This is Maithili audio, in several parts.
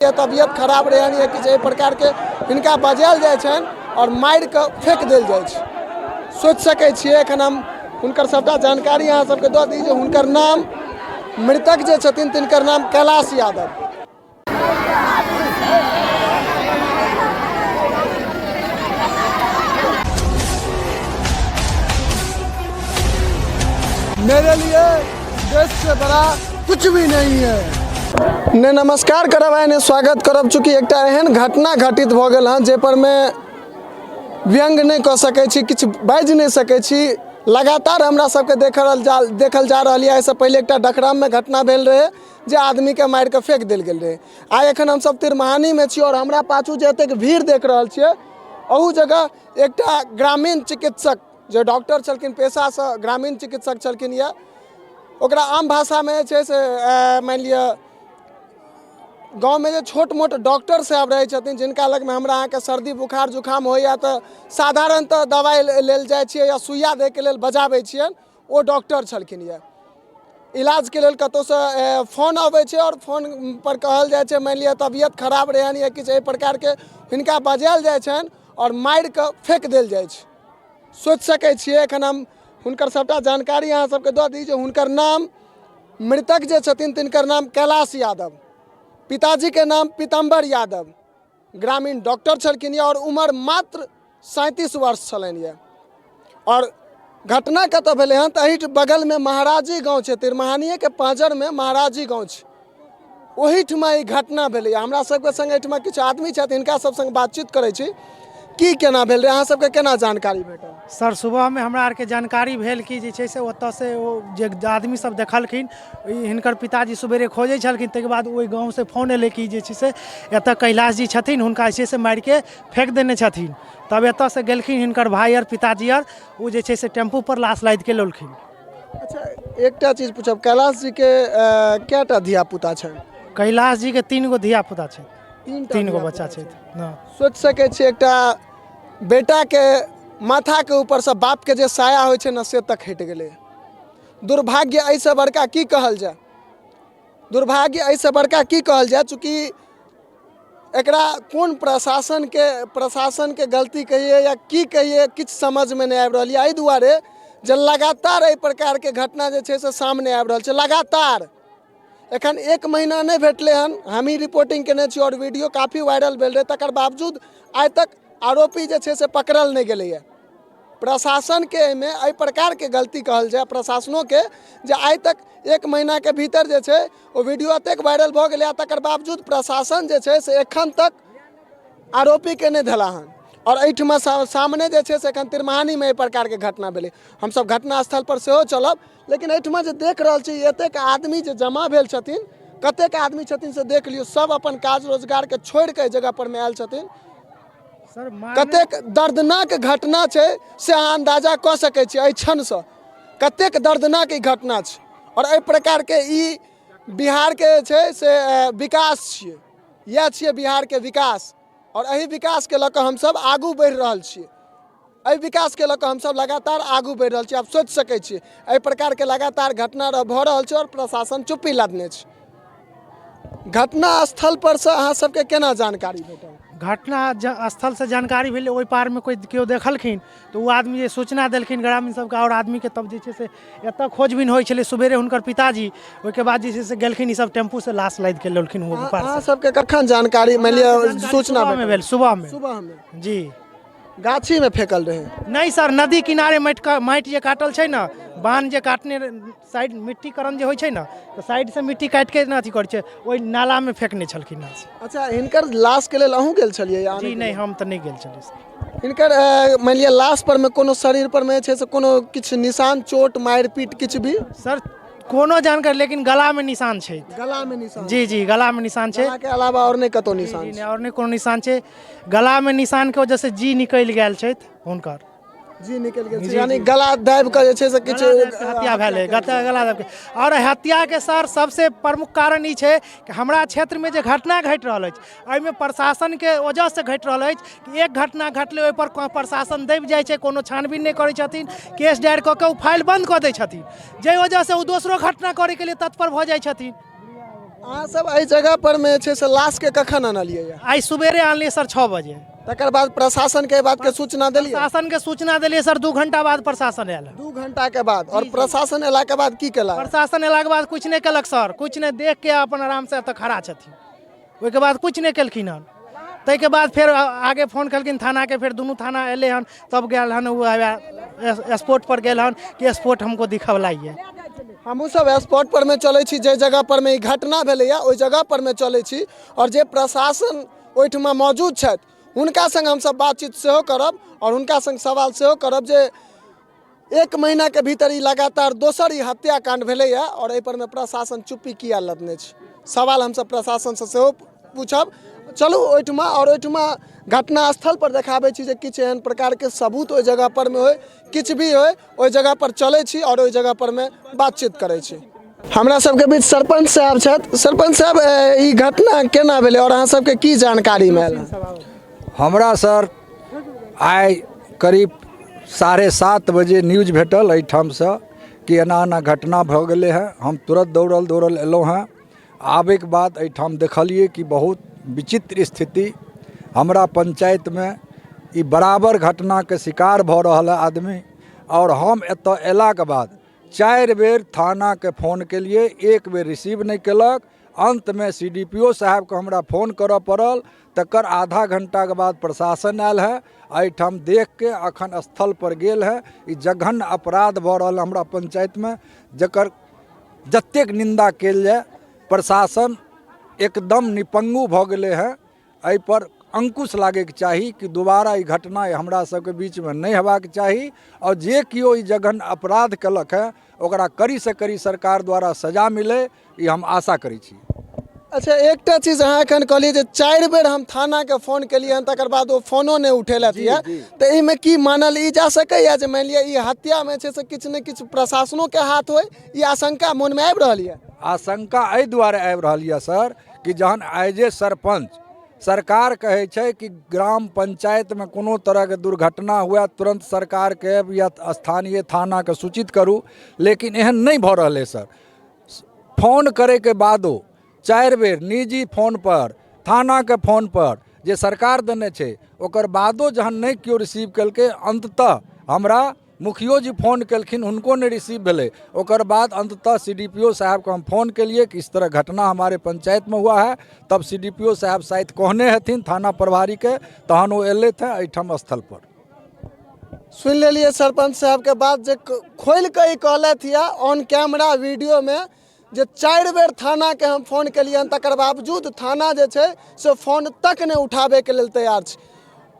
तबियत खराब रहनि या किछु एहि प्रकारके हिनका बजायल जाइ छनि आओर मारि कऽ फेक देल जाइ छै। सोचि सकै छियै, एखन हम हुनकर सभटा जानकारी अहाँ सबके दऽ दी जे हुनकर नाम, मृतक जे छथिन तिनकर नाम कैलाश यादव। मेरे लिए देश से बड़ा कुछ भी नहीं है। ने नमस्कार करब आइ ने स्वागत करब, चूँकि एकटा एहन घटना घटित भऽ गेल हँ जाहिपर मे व्यंग्य नहि कऽ सकै छी, किछु बाजि नहि सकै छी। लगातार हमरा सबके देखल जा रहल यऽ। एहिसँ पहिले एकटा डकराममे घटना भेल रहै जे आदमीके मारि कऽ फेक देल गेल रहै। आइ एखन हमसब तिरमानीमे छी आओर हमरा पाछू जे एतेक भीड़ देख रहल छियै, अहू जगह एकटा ग्रामीण चिकित्सक जे डॉक्टर छलखिन, पेशासँ ग्रामीण चिकित्सक छलखिन यऽ, ओकरा आम भाषामे जे छै से मानि लिअ गाँवमे जे छोट मोट डॉक्टर साहब रहै छथिन, जिनका लगमे हमरा अहाँके सर्दी बुखार जुकाम होइए तऽ साधारणतः दबाइ लेल जाइ छियै या सुइया दैके लेल बजाबै छियनि, ओ डॉक्टर छलखिन यऽ। इलाजके लेल कतहुसँ फोन अबै छै आओर फोनपर कहल जाइ छै, मानि लिअ तबियत खराब रहनि या किछु एहि प्रकारके, हिनका बजायल जाइ छनि आओर मारि कऽ फेक देल जाइ छै। सोचि सकै छियै, एखन हम हुनकर सभटा जानकारी अहाँ सबके दऽ दी जे हुनकर नाम, मृतक जे छथिन तिनकर नाम कैलाश यादव, पिताजीके नाम पीताम्बर यादव, ग्रामीण डॉक्टर छलखिन यऽ आओर उमर मात्र 37 वर्ष छलनि यऽ। आओर घटना कतऽ भेलै हँ तऽ एहि बगलमे महाराजी गाँव छै, तिरमहानिएके पाँजरमे महाराजी गाँव छै, ओहिठमा ई घटना भेलैए। हमरा सबके संग एहिठमा किछु आदमी छथि, हिनका सब संग बातचीत करै छी की केना भेल रहै, अहाँ सबके केना जानकारी भेटल? सर, सुबहमे हमरा आरके जानकारी भेल कि जे छै से ओतऽसँ ओ जे आदमी सब देखलखिन, हिनकर पिताजी सुबेरे खोजै छलखिन। ताहिके बाद ओहि गाँवसँ फोन एलै कि जे छै से एतऽ कैलाश जी छथिन, हुनका जे छै से मारिके फेक देने छथिन। तब एतऽसँ गेलखिन हिनकर भाय आर पिताजी आर, ओ जे छै से टेम्पूपर लाश लादिके लौलखिन। अच्छा, एकटा चीज पूछब, कैलाश जी के कएटा धिया पुता छनि? कैलाश जी के 3 गो धिया पुता छनि। 3 गो बच्चा छथि। सोचि सकै छी, एकटा बेटा के माथा के ऊपर से बाप के जे साया होइ छै ने, से तक हटि गेलै। दुर्भाग्य एहिसँ बड़का की कहल जाय, दुर्भाग्य एहिसँ बड़का की कहल जाय। चूँकि एकरा कोन प्रशासनके गलती कहियै या की कहियै, किछु समझमे नहि आबि रहल यऽ। एहि दुआरे जे लगातार एहि प्रकारके घटना जे छै से सामने आबि रहल छै लगातार। एखन 1 महीना नहि भेटलै हन, हमही रिपोर्टिंग केने छी आओर वीडियो काफी वायरल भेल रहै, तकर बावजूद आइ तक आरोपी जे छै से पकड़ल नहि गेलैए। प्रशासनके एहिमे एहि प्रकारके गलती कहल जाय प्रशासनोके जे आइ तक 1 महीनाके भीतर जे छै ओ वीडियो एतेक वायरल भऽ गेलै आ तकर बावजूद प्रशासन जे छै से एखन तक आरोपीके नहि धेला हन। आओर एहिठमा सामने जे छै से एखन तिरमानीमे एहि प्रकारके घटना भेलै। हमसब घटना स्थलपर सेहो चलब, लेकिन एहिठमा जे देख रहल छी एतेक आदमी जे जमा भेल छथिन, कतेक आदमी छथिन से देख लियौ। सब अपन काज रोजगारके छोड़िकऽ एहि जगहपर मे आयल छथिन। सर, कतेक दर्दनाक घटना छै से अहाँ अन्दाजा कऽ सकै छी एहि क्षणसँ, कतेक दर्दनाक ई घटना छै। आओर एहि प्रकारके ई बिहारके जे छै से विकास छियै, इएह छियै बिहारके विकास। आओर एहि विकासके लऽ कऽ हमसब आगू बढ़ि रहल छियै, एहि विकासके लऽ कऽ हमसब लगातार आगू बढ़ि रहल छी। आब सोचि सकै छियै एहि प्रकारके लगातार घटना भऽ रहल छै आओर प्रशासन चुप्पी लादने छै। घटना स्थल पर से अहाँ सबके केना जानकारी भेटल? घटना स्थल से जानकारी भेलै, ओहि पारमे कोइ केओ देखलखिन तऽ ओ आदमी जे सूचना देलखिन ग्रामीण सबके आओर आदमीके, तब जे छै से एतऽ खोजबीन होइ छलै सुबेरे हुनकर पिताजी। ओहिके बाद जे छै से गेलखिन ई सब टेम्पू से लाश लादि के लौलखिन ओ पार। अहाँ सबके कखन जानकारी मानि लिअ सूचना सुबहमे भेल? सुबहमे। सुबहमे। जी। गाछीमे फेकल रहै? नहि सर, नदी किनारे माटि जे काटल छै ने, बान्ह जे काटने साइड मिट्टीकरण जे होइ छै ने, तऽ साइडसँ मिट्टी काटिके ने अथी करै छै, ओहि नालामे फेकने छलखिन हँ। अच्छा, हिनकर लाशके लेल अहूँ गेल छलियै? जी नहि, हम तऽ नहि गेल छलियै सर। हिनकर मानि लिअ लाश परमे कोनो शरीर परमे जे छै से कोनो किछु निशान, चोट, मारि पीट किछु भी? सर, कोनो जानकारी, लेकिन गलामे निशान छै। गलामे निशान? जी जी, गलामे निशान छै। गलाके अलावा आओर नहि कतहु निशान? जी, आओर नहि कोनो निशान छै। गलामे निशानके वजहसँ जी निकलि गेल छथि हुनकर। जी निकलि गेल छै, यानी गला दाबि कऽ जे छै से किछु हत्या भेलै, गला दाबि कऽ। आओर हत्याके सर सबसे प्रमुख कारण ई छै कि हमरा क्षेत्रमे जे घटना घटि रहल अछि एहिमे प्रशासनके वजहसँ घटि रहल अछि कि एक घटना घटलै ओहिपर प्रशासन दबि जाइ छै, कोनो छानबीन नहि करै छथिन, केस दायर कऽ कऽ ओ फाइल बन्द कऽ दै छथिन, जाहि वजहसँ ओ दोसरो घटना करैके लिए तत्पर भऽ जाइ छथिन। अहाँ सब एहि जगह पर मे जे छै से लाश के कखन अनलियै यऽ? आइ सुबेरे आनलियै सर 6 बजे। तकर बाद प्रशासन के एहि बात के सूचना देलियै? प्रशासन के सूचना देलियै सर, 2 घंटा बाद प्रशासन आयल। 2 घंटा के बाद। और प्रशासन एला के बाद की केला? प्रशासन एला के बाद कुछ नहि केलक सर, कुछ नहि, देख के अपन आराम से एतऽ खड़ा छथिन, ओहिके बाद कुछ नहि केलखिन हन। ताहिके बाद फेर आगे फोन केलखिन थानाके, फेर दुनू थाना एलै हन, तब गेल हन ओ स्पॉट पर गेल हन कि स्पॉट हमको दिखवलाइए। हमहूँ सब स्पॉट पर मे चलै छी, जे जगह पर मे ई घटना भेलैया ओहि जगह पर मे चलै छी और जे प्रशासन ओहिठमा मौजूद छथि हुनका संग हमसब बातचीत सेहो करब और हुनका संग सवाल सेहो करब जे 1 महीना के भीतर ई लगातार दोसर ई हत्याकांड भेलैया और एहि पर मे प्रशासन चुप्पी किया लदने छै। सवाल हमसब प्रशासन से सेहो पूछब। चलू ओहिठमा और ओहिठमा घटना स्थल पर देखाबै छी जे किछु एहन प्रकार के सबूत ओहि जगह पर मे होय, किछु भी होय, ओहि जगह पर चलै छी और ओहि जगह पर मे बातचीत करै छी। हमरा सबके बीच सरपंच साहब छथि। सरपंच साहब, ई घटना केना भेलै और अहाँ सबके की जानकारी मे आयल? हमरा सर आइ करीब 7:30 बजे न्यूज भेटल एहिठामसँ कि एना एना घटना भऽ गेलै हँ। हम तुरंत दौड़ल दौड़ल एलहुँ हँ। आबैके बाद एहिठाम देखलियै कि बहुत विचित्र स्थिति। हमरा पंचायतमे ई बराबर घटनाके शिकार भऽ रहल है आदमी। आओर हम एतऽ अयलाके बाद 4 बेर थानाके फोन केलियै, 1 बेर रिसीव नहि केलक। अन्तमे सी डी पी ओ साहेबके हमरा फोन करऽ पड़ल, तकर आधा घंटाके बाद प्रशासन आयल है, एहिठाम देखके अखन स्थल पर गेल है। ई जघन्य अपराध भऽ रहल हमरा पंचायतमे, जकर जतेक निंदा कयल जाय, प्रशासन एकदम निपंगु भऽ गेलै हँ। एहिपर अंकुश लागैके चाही कि दोबारा ई घटना हमरा सबके बीचमे नहि हेबाक चाही आओर जे केओ ई जघन्य अपराध केलक हँ ओकरा कड़ीसँ कड़ी सरकार द्वारा सजा मिलै, ई हम आशा करै छी। अच्छा, एकटा चीज अहाँ एखन कहलियै जे 4 बेर हम थानाके फोन केलियै हन, तकर बाद ओ फोनो नहि उठेलथि यऽ, तऽ एहिमे की मानल ई जा सकैए जे मानि लिअ ई हत्यामे छै से किछु ने किछु प्रशासनोके हाथ होइ, ई आशंका मोनमे आबि रहल यऽ? आशंका एहि दुआरे आबि रहल यऽ सर कि जहन आइ जे सरपञ्च सरकार कहै छै कि ग्राम पंचायतमे कोनो तरहके दुर्घटना हुए तुरन्त सरकारके या स्थानीय थानाके सूचित करू, लेकिन एहन नहि भऽ रहलै सर। फोन करैके बादो 4 बेर निजी फोन पर, थानाके फोन पर जे सरकार देने छै ओकर बादो जहन नहि केओ रिसीव केलकै, अन्ततः हमरा मुखियो जी फोन केलखिन, हुनको नहि रिसीव भेलै। ओकर बाद अंततः सी डी पी ओ साहबके हम फोन केलिए कि इस तरह घटना हमारे पंचायत में हुआ है, तब सी डी पी ओ साहब शायद कहने हेथिन थाना प्रभारीके, तहन ओ एलथि हँ एहिठाम स्थल पर। सुनि लेलिए सरपंच साहबके बात जे खोलि कऽ ई कहलथि यऽ ऑन कैमरा वीडियोमे जे 4 बेर थानाके हम फोन केलियनि, तकर बावजूद थाना जे छै से फोन तक नहि उठाबैके लेल तैयार छै।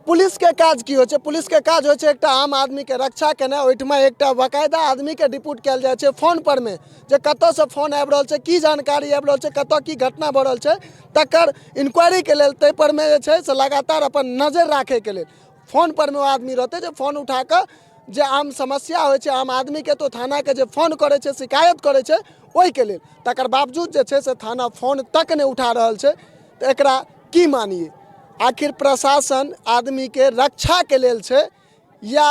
पुलिसके काज की होइ छै? पुलिसके काज होइ छै एकटा आम आदमीके रक्षा केनाइ। ओहिठमा एकटा बाकायदा आदमीके डिप्यूट कयल जाइ छै फोन परमे जे कतऽसँ फोन आबि रहल छै, की जानकारी आबि रहल छै, कतऽ की घटना भऽ रहल छै, तकर इंक्वायरीके लेल ताहि परमे जे छै से लगातार अपन नजरि राखैके लेल फोन परमे ओ आदमी रहतै जे फोन उठा कऽ जे आम समस्या होइ छै आम आदमीके तऽ थानाके जे फोन करै छै, शिकायत करै छै ओहिके लेल, तकर बावजूद जे छै से थाना फोन तक नहि उठा रहल छै। तऽ एकरा की मानिए? आखिर प्रशासन आदमीके रक्षाके लेल छै या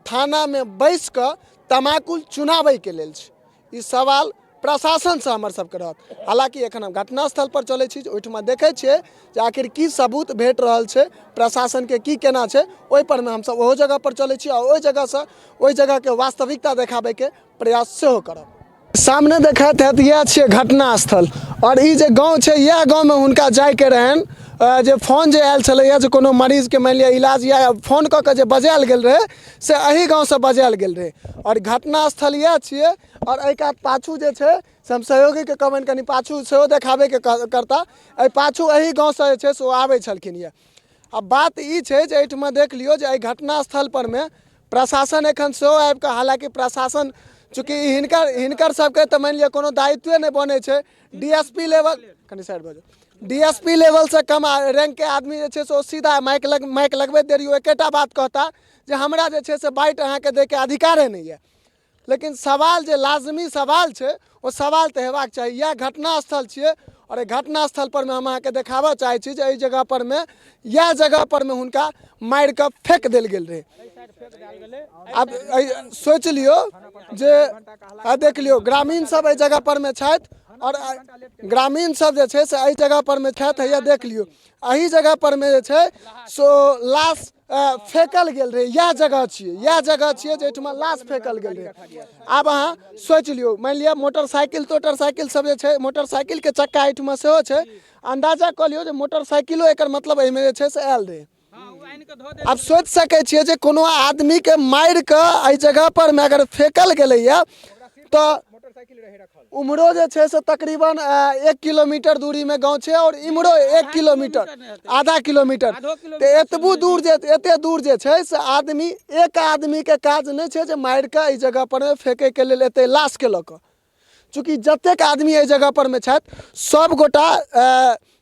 थानामे बैस कऽ तमाकुल चुनाबैके लेल छै? ई सवाल प्रशासनसँ हमर सबके रहत। हालाँकि एखन हम घटनास्थल पर चलै छी, ओहिठमा देखै छियै जे आखिर की सबूत भेट रहल छै, प्रशासनके की केना छै, ओहि परमे हमसब ओहो जगह पर चलै छी आओर ओहि जगहसँ ओहि जगहके वास्तविकता देखाबैके प्रयास सेहो करब। सामने देखैत हैत इएह छियै घटना स्थल और ई जे गाँव छै इएह गाँवमे हुनका जाइके रहनि। जे फोन जे आयल छलैए जे कोनो मरीजके मानि लिअ इलाज या फोन कऽ कऽ जे बजायल गेल रहै से एही गाँवसँ बजायल गेल रहै और घटना स्थल इएह छियै। और एहि कात पाछू जे छै से हम सहयोगीके कहबनि कनि पाछू सेहो देखाबैके करता। एहि पाछू एही गाँवसँ जे छै से ओ आबै छलखिन यऽ। आ बात ई छै जे एहिठमा देख लियौ जे एहि घटना स्थल परमे प्रशासन एखन सेहो आबि कऽ, हालाँकि प्रशासन चूँकि हिनकर सबके तऽ मानि लिअ कोनो दायित्वे नहि बनै छै, डी एस पी लेवल कनि साइड भऽ जाउ, डी एस पी लेवलसँ कम रैंकके आदमी जे छै से ओ सीधा माइक लगबैत देरी ओ एकेटा बात कहता जे हमरा जे छै से बाइट अहाँके दैके अधिकारे नहि यऽ। लेकिन सवाल जे लाजमी सवाल छै ओ सवाल तऽ हेबाक चाही। इएह घटना स्थल छियै आओर एहि घटना स्थल परमे हम अहाँके देखाबऽ चाहै छी जे एहि जगह परमे इएह जगह परमे हुनका मारि कऽ फेक देल गेल रहै। आब सोचि लियौ जे आ देख लियौ ग्रामीण सब एहि जगह परमे छथि आओर ग्रामीण सब जे छै से एहि जगह पर मे छथि। हैया देख लियौ, एहि जगह पर मे जे छै सो लाश फेकल गेल रहै। इएह जगह छियै, इएह जगह छियै जाहिठमा लाश फेकल गेल रहै। आब अहाँ सोचि लियौ, मानि लिअ मोटरसाइकिल तोटरसाइकिल सब जे छै, मोटरसाइकिलके चक्का एहिठमा सेहो छै। अन्दाजा कऽ लियौ जे मोटरसाइकिलो एकर मतलब एहिमे जे छै से आयल रहै। आब सोचि सकै छियै जे कोनो आदमीके मारि कऽ एहि जगह पर मे अगर फेकल गेलैया तऽ उम्हरो जे छै से तकरीबन 1 किलोमीटर दूरीमे गाँव छै आओर इम्हरो 1 किलोमीटर, आधा किलोमीटर। तऽ एतबो दूर जे, एते दूर जे छै से आदमी, एक आदमीके काज नहि छै जे मारि कऽ एहि जगह पर मे फेकैके लेल एतै लाशके लऽ कऽ। चूँकि जतेक आदमी एहि जगह पर मे छथि सब गोटा,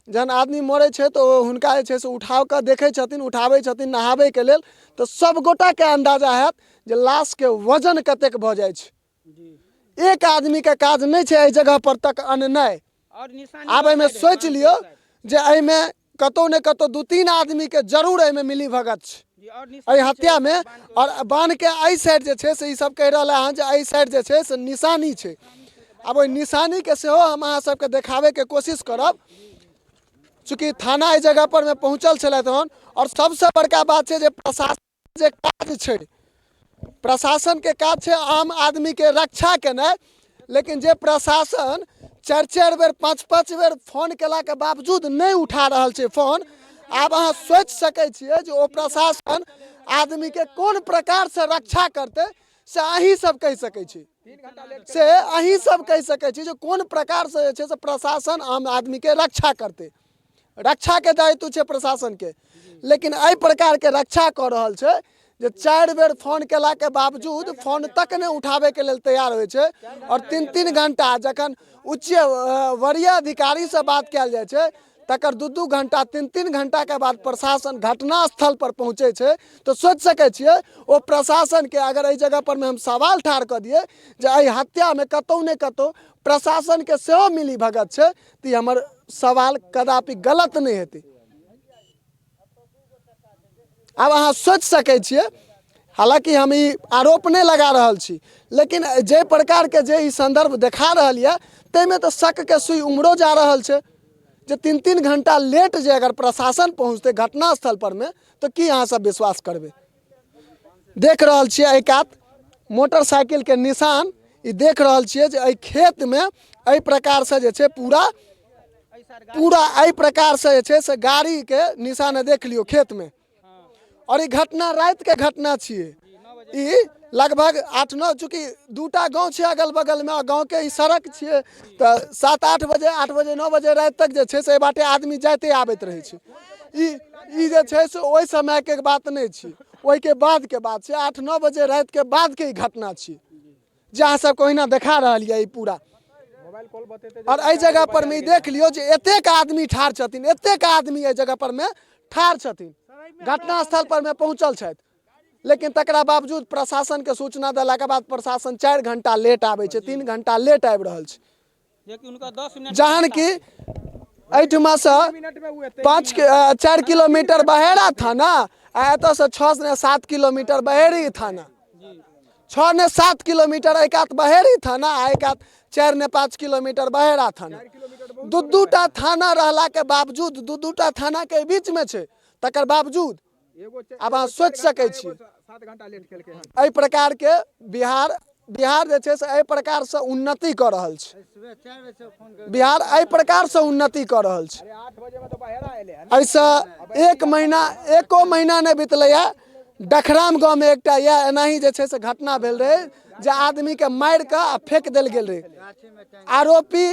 जहन आदमी मरै छै तऽ ओ हुनका जे छै से उठा कऽ देखै छथिन, उठाबै छथिन नहाबैके लेल, तऽ सब गोटाके अन्दाजा हैत जे लाशके वजन कतेक भऽ जाइ छै। एक आदमीके काज नहि छै एहि जगह पर तक अननाइ। आब एहिमे सोचि लियौ जे एहिमे कतहु ने कतहु 2-3 आदमीके जरूर एहिमे मिली भगत छै एहि हत्यामे। आओर बान्हके एहि साइड जे छै से ई सब कहि रहल हँ जे एहि साइड जे छै से निशानी छै। आब ओहि निशानीके सेहो हम अहाँ सबके देखाबैके कोशिश करब। चूँकि थाना एहि जगह पर मे पहुँचल छलथि हन, आओर सबसँ बड़का बात छै जे प्रशासन जे काज छै, प्रशासनके काज छै आम आदमीके रक्षा केनाइ, लेकिन जे प्रशासन 4-4 बेर 5-5 बेर फोन केलाके बावजूद नहि उठा रहल छै फोन, आब अहाँ सोचि सकै छियै जे ओ प्रशासन आदमीके कोन प्रकारसँ रक्षा करतै, से अहीं सब कहि सकै छी, से अहीं सब कहि सकै छी जे कोन प्रकारसँ जे छै से प्रशासन आम आदमीके रक्षा करतै। रक्षाके दायित्व छै प्रशासनके, लेकिन एहि प्रकारके रक्षा कऽ रहल छै जे 4 बेर फोन केलाके बावजूद फोन तक नहि उठाबैके लेल तैयार होइ छै। आओर 3-3 घंटा जखन उच्च वरीय अधिकारीसँ बात कयल जाइ छै तकर 2-2 घंटा 3-3 घंटाके बाद प्रशासन घटना स्थल पर पहुँचै छै। तऽ सोचि सकै छियै ओ प्रशासनके अगर एहि जगह परमे हम सवाल ठाढ़ कऽ दियै जे एहि हत्यामे कतहु ने कतहु प्रशासनके सेहो मिली भगत छै, तऽ ई हमर सवाल कदापि गलत नहि हेतै। आब अहाँ सोचि सकै छियै, हालाँकि हम ई आरोप नहि लगा रहल छी, लेकिन जाहि प्रकारके जे ई सन्दर्भ देखा रहल यऽ ताहिमे तऽ शकके सुइ उम्हरो जा रहल छै जे 3-3 घंटा लेट जे अगर प्रशासन पहुँचतै घटना स्थल परमे तऽ की अहाँ सब विश्वास करबै? देख रहल छियै एहि कात मोटरसाइकिलके निशान, ई देख रहल छियै जे एहि खेतमे एहि प्रकारसँ जे छै पूरा पूरा एहि प्रकारसँ जे छै से गाड़ीके निशान देख लियौ खेतमे। आओर ई घटना रातिके घटना छियै, ई लगभग 8-9, चूँकि 2टा गाँव छै अगल बगलमे आ गाँवके ई सड़क छियै, तऽ 7-8 बजे, 8 बजे, 9 बजे राति तक जे छै से एहि बाटे आदमी जाइते आबैत रहै छै। ई जे छै से ओहि समयके बात नहि छी, ओहिके बादके बात छै। 8-9 बजे रातिके बादके ई घटना छी जे अहाँ सबके ओहिना देखा रहल यऽ ई पूरा। और एहि जगह पर मे ई देख लियौ जे एतेक आदमी ठाढ़ छथिन, एतेक आदमी एहि जगह पर मे ठाढ़ छथिन, घटना स्थल पर मे पहुँचल छथि, लेकिन तकरा बावजूद प्रशासन के सूचना देलाके बाद प्रशासन 4 घंटा लेट आबै छै, 3 घंटा लेट आबि रहल छै। जहन कि एहिठुमासँ 5 4 किलोमीटर बहेरा थाना आ एतऽसँ 6 ने 7 किलोमीटर बहेरी थाना, 6 ने 7 किलोमीटर एहि कात बहेरी थाना आ एहि कात 4 ने 5 किलोमीटर बहेरा थाना। 2-2टा थाना रहलाके बावजूद, 2-2टा थानाके बीचमे छै, तकर बावजूद आब अहाँ सोचि सकै छी एहि प्रकारके बिहार जे छै से एहि प्रकारसँ उन्नति कऽ रहल छै। बिहार एहि प्रकारसँ उन्नति कऽ रहल छै। एहिसँ 1 महीना, एको महीना नहि बितलैए, डखराम गाँवमे एकटा इएह एनाही जे छै से घटना भेल रहै जे आदमीके मारि कऽ आ फेक देल गेल रहै। आरोपी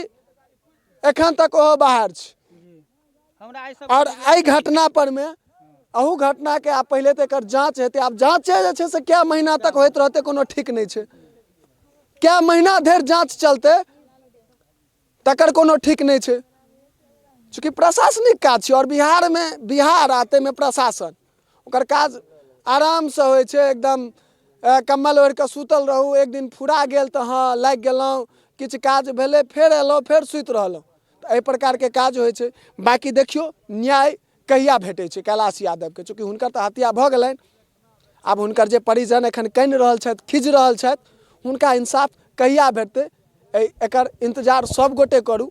एखन तक ओहो बाहर छै। आओर एहि घटना पर मे अहू घटनाके आब पहिले तऽ एकर जाँच हेतै। आब जाँचे जे छै से कए महीना तक होइत रहतै कोनो ठीक नहि छै, कए महीना धरि जाँच चलतै तकर कोनो ठीक नहि छै। चूँकि प्रशासनिक काज छै आओर बिहारमे, बिहार आ ताहिमे प्रशासन, ओकर काज आरामसँ होइ छै। एकदम कम्बल ओढ़ि कऽ सुतल रहू, एक दिन फुरा गेल तऽ हँ लागि गेलहुँ, किछु काज भेलै फेर एलहुँ फेर सुति रहलहुँ, तऽ एहि प्रकारके काज होइ छै। बाँकी देखियौ न्याय कहिया भेटै छै कैलाश यादवके, चूँकि हुनकर तऽ हत्या भऽ गेलनि। आब हुनकर जे परिजन एखन कानि रहल छथि, खीज रहल छथि, हुनका इंसाफ कहिया भेटतै एहि एकर इन्तजार सब गोटे करू।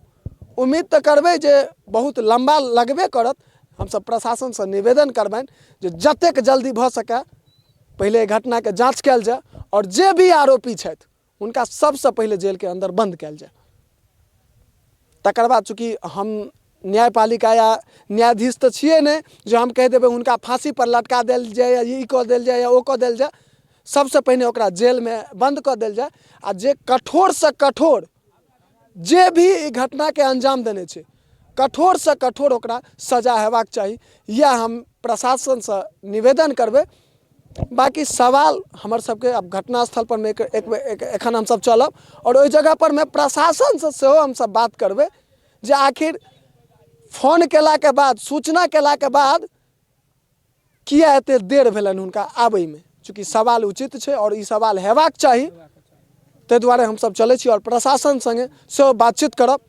उम्मीद तऽ करबै जे बहुत लम्बा लगबे करत। हमसब प्रशासनसँ निवेदन करबनि जे जतेक जल्दी भऽ सकै पहिले एहि घटनाके जाँच कयल जाय आओर जे भी आरोपी छथि हुनका सबसँ पहिले जेलके अन्दर बन्द कयल जाय। तकर बाद चूँकि हम न्यायपालिका या न्यायाधीश तऽ छियै नहि जे हम कहि देबै हुनका फाँसीपर लटका देल जाय या ई कऽ देल जाय या ओ कऽ देल जाय। सबसँ पहिने ओकरा जेलमे बन्द कऽ देल जाय आ जे कठोरसँ कठोर जे भी ई घटनाके अंजाम देने छै कठोरसँ कठोर ओकरा सजा हेबाक चाही। इएह हम प्रशासनसँ निवेदन करबै। बाँकी सवाल हमर सबके आब घटना स्थल पर मे एक एक एखन हमसब चलब आओर ओहि जगह पर मे प्रशासनसँ सेहो हमसब बात करबै जे आखिर फोन केलाके बाद, सूचना केलाके बाद किया एते देर भेलनि हुनका आबैमे। चूँकि सवाल उचित छै आओर ई सवाल हेबाक चाही, ताहि दुआरे हमसब चलै छी आओर प्रशासन सङ्गे सेहो बातचीत करब।